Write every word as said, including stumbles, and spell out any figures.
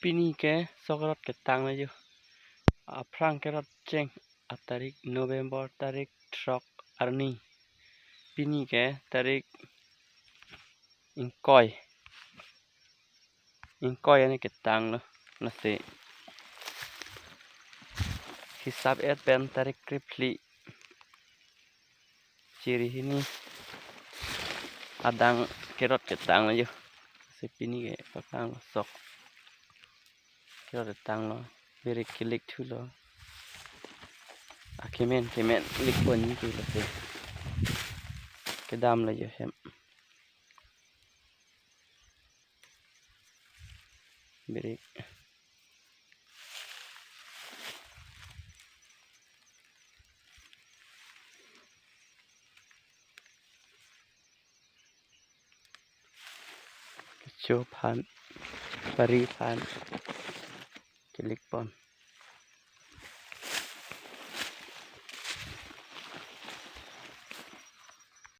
Pini ke sok rot ketang lo jo. Aphrang kerot cheng atarik November tarik throk arni. Pini ke tarik ingkoi. Ingkoi arni ketang lo. Lasi hisap et pen tarik krephli chiri hini adang kerot ketang lo jo. Lasi pini ke paklanglo sok. Kerot ketang lo. Birik kelik thulo. Akemen kemen lik pon ni thulo se. Kedam lo jo hem. Birik. Kecho aphan, pari aphan kelik pon.